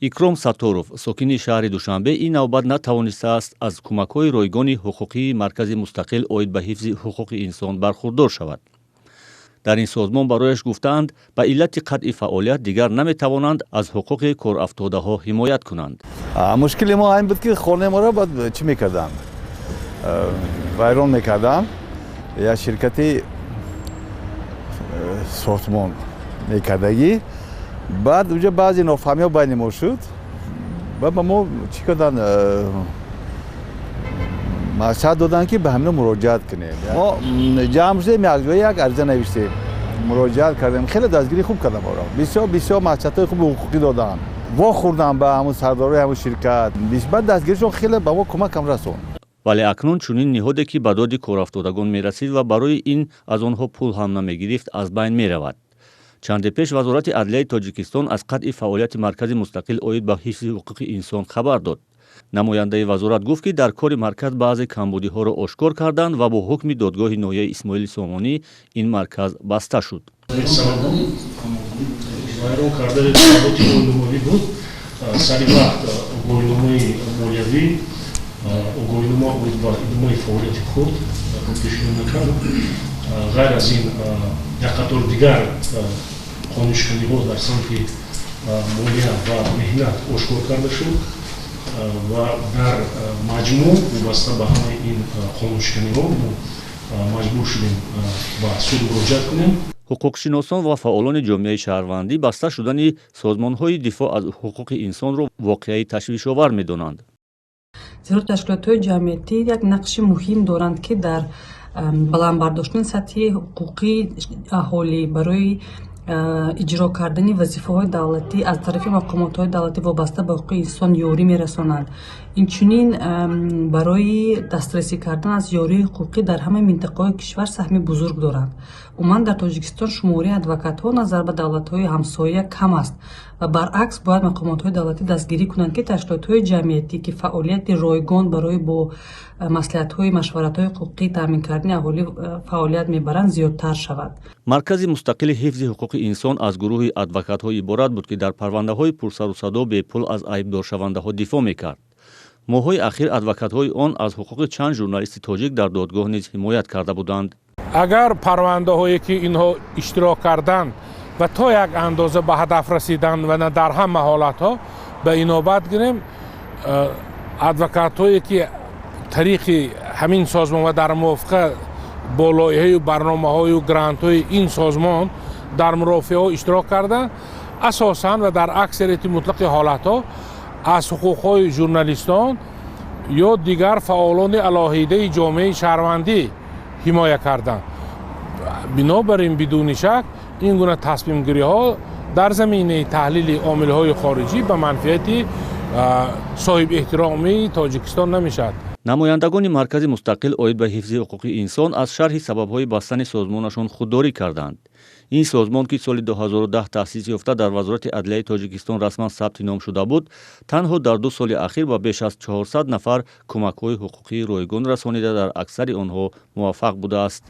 Икром Сатторов, сокини шаҳри Душанбе, ин навбат натавонистааст аз кӯмакҳои ройгони ҳуқуқии Маркази мустақил оид ба ҳифзи ҳуқуқи инсон бархурдор шавад. Дар ин созмон барояш гуфтаанд, ба иллати қатъи фаъолият дигар наметавонанд аз ҳуқуқи корафтодаҳо ҳимоят кунанд. Мушкили мо ҳамин буд, ки хонаи моро баъд чӣ мекарданд, вайрон мекарданд. Як ширкати сохтмон мекардагӣ. Баъд уҷа баъзе нофаҳмиҳо байни мо шуд. Баъд ба мо чӣ карданд, маслиҳат доданд, ки ба ҳамино муроҷиат кунем. Мо ҷамъ шудем, якҷоя як ариза навиштем, муроҷиат кардем. Хеле дастгирӣ хуб кардам моро, бисёр бисёр маслиҳатҳои хуби ҳуқуқӣ доданд. Вохӯрдам ба ҳамун сардорои ҳамун ширкат, баъд дастгиришон хеле ба мо кӯмакам расонд. Вале акнун чунин ниҳоде, ки ба доди корафтодагон мерасид ва барои ин аз онҳо пул ҳам намегирифт, аз байн меравад. Чанде пеш Вазорати адлияи Тоҷикистон аз қатъи фаъолияти Маркази мустақил оид ба ҳифзи ҳуқуқи инсон хабар дод. Намояндаи вазорат гуфт, ки дар кори марказ баъзе камбудиҳоро ошкор карданд ва бо ҳукми додгоҳи ноҳияи Исмоили Сомонӣ ин марказ баста шуд. Вайрон кардани талаботи оинномавӣ буд. Сари вақт огоҳиномаи молиявӣ, огоҳинома оид ба идомаи фаъолияти худ пешниҳод накард. Ғайр аз ин, як қатор дигар қонуншиканиҳо дар самти молия ва меҳнат ошкор карда шуд ва дар маҷмӯъ вобаста ба ҳамаи ин қонуншиканиҳо мо маҷбур шудем ба суд муроҷиат кунем. Ҳуқуқшиносон ва фаъолони ҷомеаи шаҳрвандӣ баста шудани созмонҳои дифоъ аз ҳуқуқи инсонро воқеаи ташвишовар медонанд. Зеро ташкилотҳои ҷамъиятӣ як нақши муҳим доранд, ки дар баланд бардоштани сатҳи ҳуқуқии аҳолӣ барои иҷро кардани вазифаҳои давлатӣ аз тарафи мақомотҳои давлатӣ вобаста ба ҳуқуқи инсон ёрӣ мерасонанд. Инчунин барои дастрасӣ кардан аз ёрии ҳуқуқӣ дар ҳамаи минтақаҳои кишвар саҳми бузург доранд. Умуман, дар Тоҷикистон шумораи адвокатҳо назар ба давлатҳои ҳамсоя кам аст ва баръакс, бояд мақомотҳои давлатӣ дастгирӣ кунанд, ки ташкилотҳои ҷамъиятӣ, ки фаъолияти ройгон барои бо маслиҳатҳои машваратҳои ҳуқуқӣ таъмин кардани аҳолӣ фаъолият мебаранд, зиёдтар шавад. Маркази мустақили ҳифзи ҳуқуқи инсон аз гурӯҳи адвокатҳо иборат буд, ки дар парвандаҳои пурсару садо бепул аз айбдоршавандаҳо дифоъ мекард. Моҳҳои ахир адвокатҳои он аз ҳуқуқи чанд журналисти тоҷик дар додгоҳ низ ҳимоят карда буданд. Агар парвандаҳое, ки инҳо иштирок карданд ва то як андоза ба ҳадаф расиданд ва на дар ҳама ҳолатҳо, ба инобат гирем, адвокатҳое, ки тариқи ҳамин созмон ва дар мувофиқа бо лоиҳаю барномаҳою грантҳои ин созмон дар мурофиаҳо иштирок карданд, асосан ва дар аксарияти мутлақи ҳолатҳо аз ҳуқуқҳои журналистон ё дигар фаъолони алоҳидаи ҷомеаи шаҳрвандӣ ҳимоя карданд. Бинобар ин, бидуни шак, ин гуна тасмимгириҳо дар заминаи таҳлили омилҳои хориҷӣ ба манфиати соҳибэҳтиромии Тоҷикистон намешавад. Намояндагони Маркази мустақил оид ба ҳифзи ҳуқуқи инсон аз шарҳи сабабҳои бастани созмонашон худдорӣ карданд. Ин созмон, ки соли 2010 таъсис ёфта, дар Вазорати адлияи Тоҷикистон расман сабти ном шуда буд, танҳо дар 2 соли ахир ба беш аз 400 нафар кӯмакҳои ҳуқуқии ройгон расонида, дар аксари онҳо муваффақ будааст.